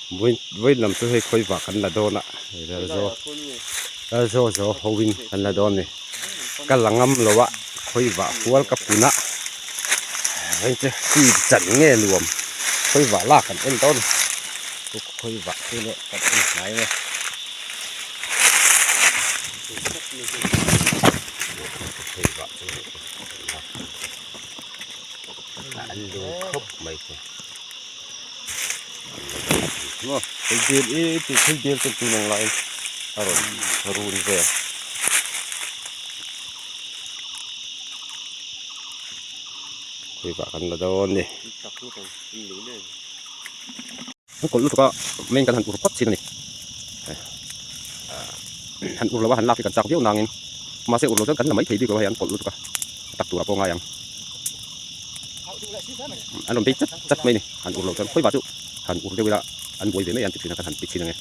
Vawiin lam chu hei khawivah kan la dawn a Lalzaw zaw ho in kan la dawn a ni ka la ngam lo a khawivah kual ka pun a vawiin chu chi chan nge nuam khawivah lak kan en dawn a ni khawivah chu leh kan en hnai ang e. Khawivah chu an lung khawp mai chu. Hei dil i tih thil dil chu tun ang laiin a rawn run vel. Hei vah kan la dawn a ni. An kawlh lutuk a main kan han ur phawt chin a ni. Han ur lo a han lak hi kan chak viau nangin mahse ur lo chuan kan la mai thei bik lo a hei an kawlh lutuk a tak turah pawh a ngai ang. An rawn bei chat chat mai a ni. Han ur loh chuan khawi vah chu han ur deuh ila an buai ve mai an ti thin a kan han ti thin ang e.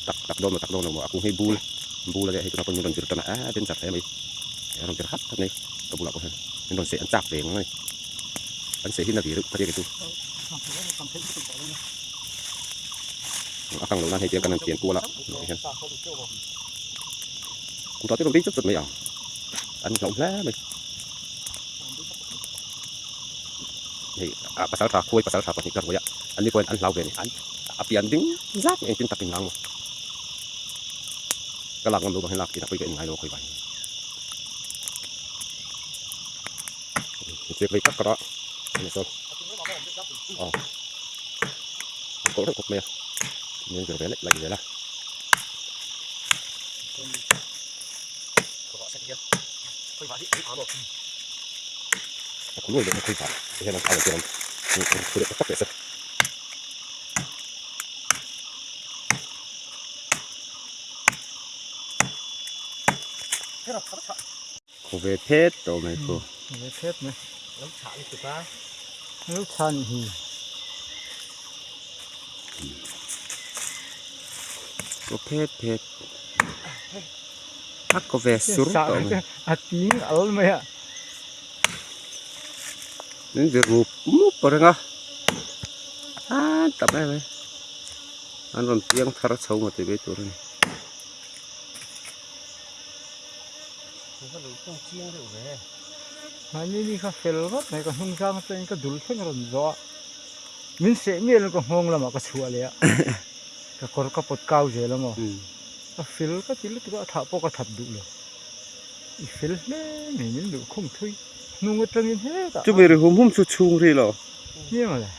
Tak tak dawn maw tak dawn lo maw a kung hi bul bul a nia hei tunah pawh min rawn vir tan a a danger hle mai a rawn vir hat hat mai ka bulah pawh hian min rawn seh an chak ve ang a ni. An seh hi na ve reuh ka tia kei chu. A kang loh nan hei tiang kan han pian kual a hian kutah te rawn bei chat chat mai ang. An hlauh hle mai. Hei ah pasal tha khuai pasal tha pahnih ka ruai a an ni pawhin an hlau ve a ni an a pian ding zat engtin tak in lang maw ka lak ngam lo bang hian lak chin ah pawh hi ka en ngai lo a khawi vai hi chek vei tak kar a ani chuan aw an kawlh reuh khawp mai a min zir ve laih laih zel a. Khaw ve phet tawh mai khu. Ve phet mai. Lo chhah lutuk a. Lo chhah nih hi. Khaw phet phet. A kaw ve sur tawh mai. A ting al mai a. Min vir mup mup reng a. A tam em mai. An rawn piang thar chho maw tih mai tur a ni. Mahni ni kha fel vat mai ka hnung zang atangin ka dul thleng a rawn zawh a. Min seh mial in ka nghawng lamah ka chhuah leh a. Ka kawr ka pawt kau zel a maw. A fel ka ti lutuk a, a thah pawh ka that duh lo. I fel hle mai min luh khum thui hnung atangin hetah. Chumi ri hum hum chu chhung ri lo. Nia mawle.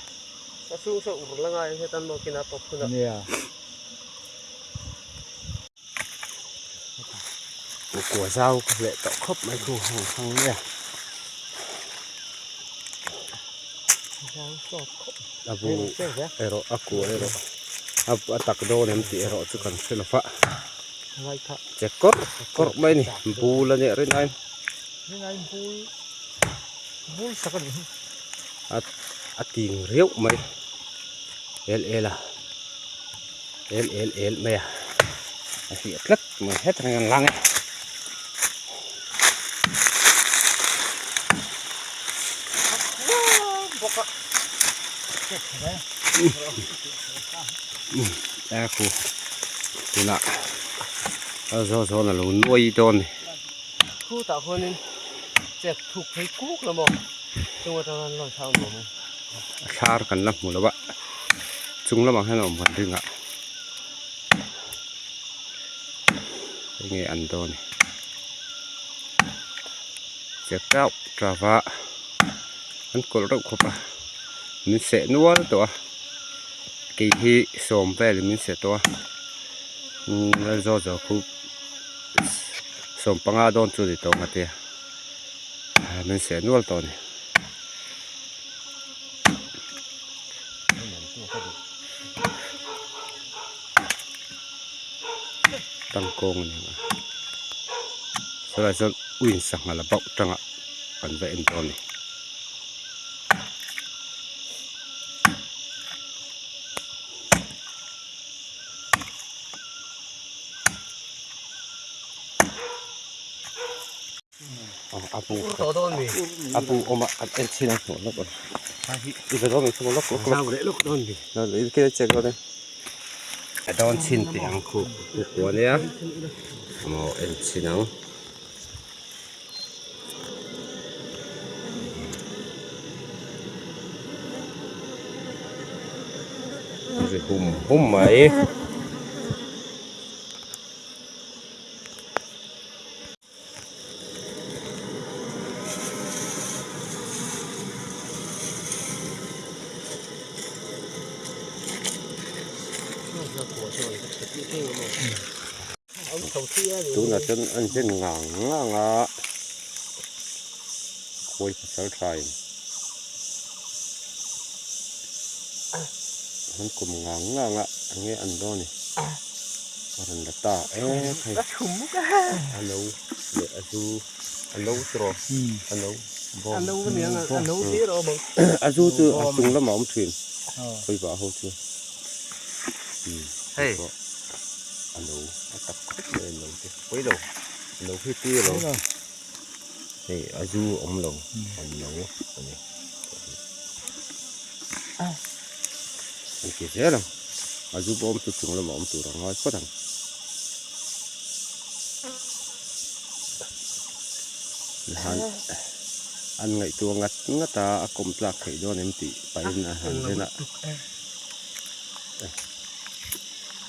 Ka chhung saw ur la ngai hetan maw kina pawp hunah. Nia. Kua zau ka hleh tawh khawp mai khu hang hang mai a. A bu erawh a kua erawh a tak dawn em tih erawh chu kan hre lo va che kawrh kawrh mai a ni bul a nia rin aiin a ting riauh mai el el a el el el mai a a hliah tlat mai het reng an lang e. A khu tunah a zaw zawn a lo nuai dawn a ni. Khutah khuanin chek thuk phei kuk la maw chung atanga an lawn thlak nuam ang. A thlar kan la hmu lo a chung lamah hian a awm han ring a enge an dawn ni chek tauh tauh a an kawlh reuh khawp a min seh nual tawh a kei hi sawm velin min seh tawh a Lalzaw zaw khu sawm panga dawn chu ni tawh ang a tia min seh nual tawh a ni. Tangkawng a ni ang a sawlai sawn uiin sangha la bauh tangah kan va en dawn a ni. A bu a bu awm a kan en chhin ang hnawh lawk ang i va dawn ang lawk lawk lawk leh lawk dawn mi i check dawn e a dawn chhin teh ang khu khu ania maw en chhin ang. Ri hum hum mai. Tunah chuan an zen ngang ngang a, khawi pasal thain an kum ngang ngang a enge an dawn ni a rawn la ta em hei a no leh a zu a no tawh a no bawm a zu chu a chung lamah a awm thin khawi vah ho chu. Hei a lo a tak khawp mai a lo te pawi lo a lo hi tui a lo hei a zu awm lo a lo a ni an ti zel ang a zu bawm chu chung lamah awm tur a ngai phawt ang. An ngaihtuah ngat ngat a a kawm tlak theih dawn em tih pahin a han zen a.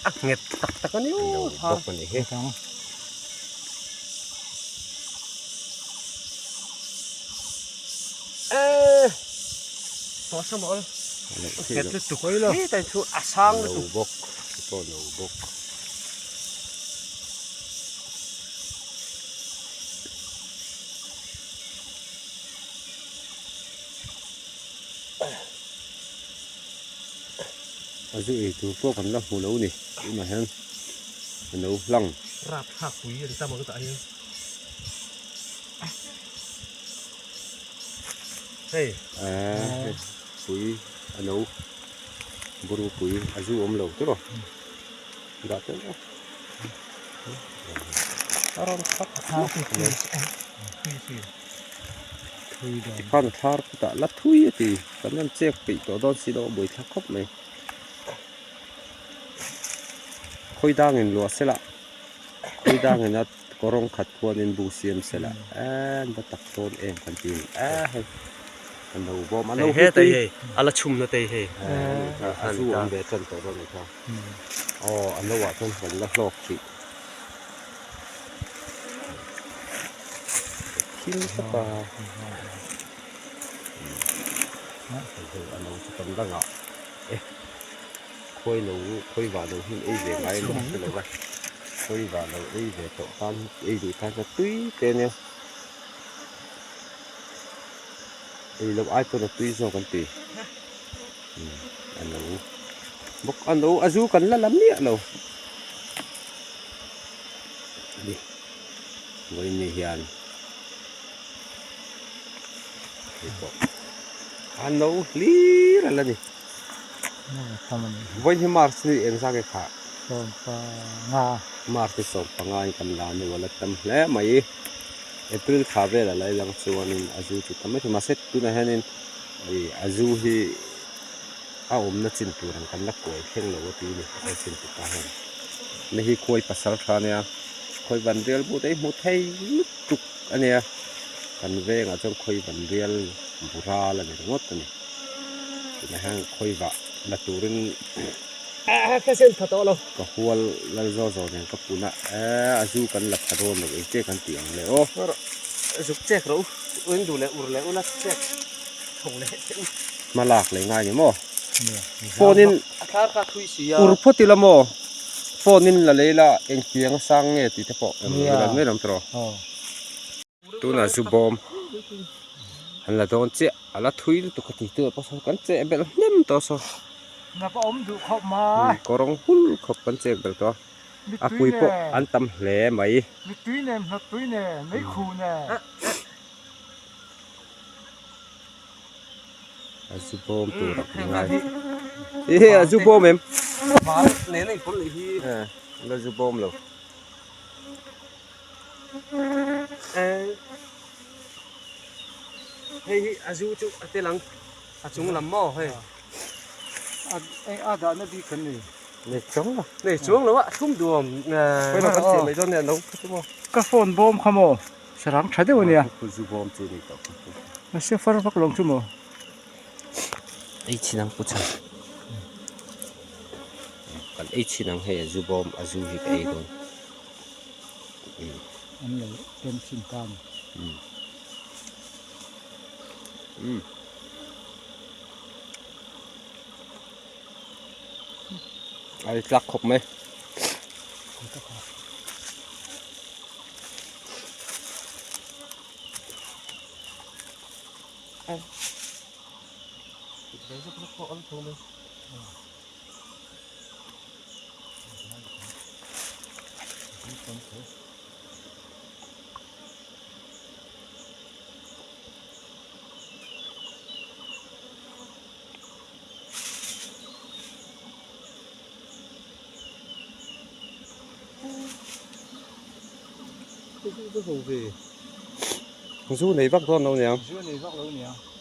A nghet tak tak a ni aw tha bawk a ni hi eh tawh sa maw nghet lutuk hi tai chu a sang lutuk bawk pawh lo bawk A zu ei tur pawh kan la hmu lo ni tunah hian a no hlang. Rapthlak pui an tam ang tah hian hei. Eee pui a no buru pui a zu awm lo tawh dah tel a a rawn khat hlawk mai. Tikhan a thlar kutah la thui a ti kan rawn chek peih tawh dawn si lo a buaithlak khawp mai khawi dangin luah sela khawi dangin a kawrawng khat khuanin bu siam sela eee an va tak dawn em kan ti a ni eee hei a no bawm a no hei hetah hei a la chhumna te hei a zu awm ve tan tawh dawn a ni kha aw a no ah chuan kan la hlawk hrih. Thil tawp a hei a lo chu tam dangah e khawi lo khawi vah lo hi ei ve ngai emaw ka hre lo va khawi vah lo ei ve tawh tan ei duh tan chuan tui te ania ei loh ai pawn a tui zawk an ti a lo bawk a no a zu kan la la miah lo. Ani vawiin hian hei pawh a no hlir a la ni vawiin hi march ni eng zat nge khah march ni 15 in kan la nu a la tam hle mai april thla velah lai lang chuanin a zu chu tam mai thei mahse tunah hianin ih a zu hi a awmna chin tur ang kan la kuai thleng lo a ti a ni a chin tu pa hian na hi khuai pasal tha ania khawi van rial bu te hi hmu thei lutuk ania kan vengah chuan khawi van rial bu ral a ni ringawt a ni tunah hian khawi vah la turin ka hual lal zaw zaw nen ka pun a eee a zu kan la tha dawn lo engche kan tih ang le aw. Zuk chek rawh u in duh leh ur leh ula chek tho leh teh u. Hma lak leh ngai ni maw? Phone in ur phawt ila maw? Phone in la lei la engtiang a sang nge tih te pawh eng ila mai lam tawh. Tunah zu bawm an la dawn chiah a la thui lutuk a ti tu ah pawh sawn kan cheh belh hnem tawh saw. Kawrawng hul khawp kan chek belh tawh a. A pui pawh an tam hle mai. Mitui nen hnawttui nen meikhu nen. A zu bawm tur a kan ngai. Hi hei a zu bawm em? Val nen a inpawlh leh hi. Eh, la zu bawm lo. Eh. Hei hi a zu chu a tel ang a chung lam maw hei. A dahna bik kan nei. Nei chuang lo. Nei chuang lo a thlum duam. Khawi kan siam mai dawn nia no kha chu maw. Ka phone bawm kha maw sarang tha deuh a nia. Zu bawm chu nei tawh kha. Mahse far vak lo chu maw. Ei chhin ang pu chhan. Kan ei chhin ang hei a zu bawm a zu hi ka ei dawn. An lo tem chhin ta a ni. Ai tlak khawp mai. Zu nei vak dawn lo niang. Zu nei vak lo niang.